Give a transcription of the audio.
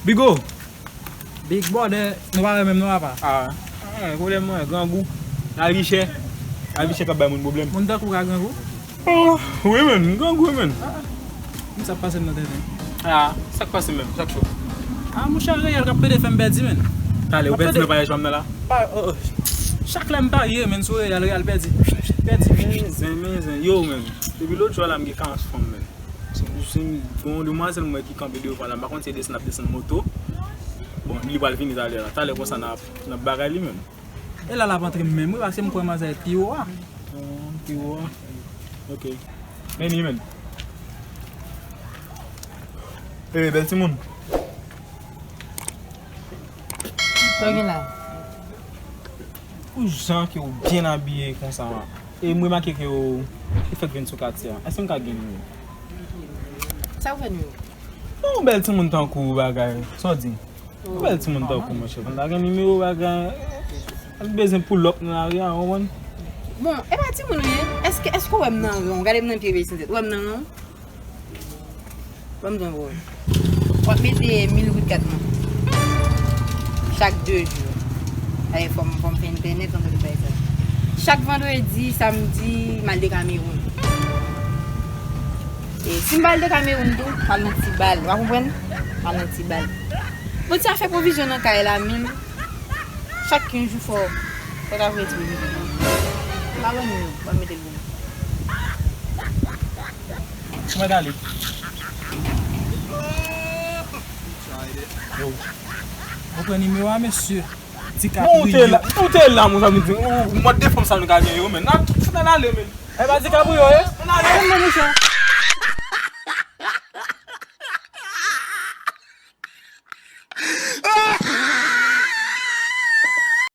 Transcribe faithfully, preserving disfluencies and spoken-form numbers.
Bigo! Big brother, nou pa wè menm non, papa. Ah, ah, pwoblèm mwen, grangou. Lavi chè. Lavi chè k ap bay moun pwoblèm. Moun tankou w ka grangou? Oh, wi, menn, m grangou, wi, menn. Sa k pase m nan tenten? Ah, sa k pase menm? Sa k cho? Ah, monchè, Real k ap pede fè m pèdi, menn. Talè, ou pèdi nan pale jwam nan la? Pa, oh, oh. Chak lè m parye, menn, sou Real, Real pèdi. Pèdi. Men zen, men zen. Yo, menn, depi lòt jou a la, m gen karant fanm, menn. Se, se yon demwazèl m wè ki kanpe devan la. M pa konn si e desann ap desann moto. Bon, li pral vini talè la. Talè konsa n ap, n ap bagay li menm. E la l ap antre m menm, wi, paske m kwè manzè pi wo a. Oh, pi wo a. Ok. Men li menm. Ey, bèl timoun. Sa w gen la? Pou jan ke w byen abiye konsa, e m remake ke w, ou fèk vin sou katye a. Èske m ka gen nimewo? Sa w fè nimewo? Yon bèl timoun tankou w bagay. Sa w di? Yon bèl timoun tankou w, monchè. Pou m ta gen nimewo bagay. Li bezwen pull up nan lari a, w konprann? Bon, e pa timoun ou ye? Èske, èske w wè m nan ran? Gade m nan pye vye sanzèt. Ou wè m nan ran? Ban m di w, w ap mete mil goud kat mwen. Chak de jou. Dayè, fò m, fò m fè entènèt, fò m fè tout bagay sa. Chak vandredi, samdi, m al de Kamewoun. E si m pa al de Kamewoun tou, m al nan Ti Bal. Ou pa konprann? M al nan Ti Bal. Bon, ti afè pwovizyon nan kay la, men chak kenz jou fò, fò ta voye ti pwovizyon. M pa ban nou yo, ban m mete l pou nou. Mwen ale. Yo. Ou pran nimewo a, mesye. Bon, ou te la, ou te la, mon zanmi, di, ou, ou, mòd de fanm sa nou ka gen yo, men. N ap fout ann ale, men. E pa DiCaprio, ye? Ann ale. Ann ale, mesye.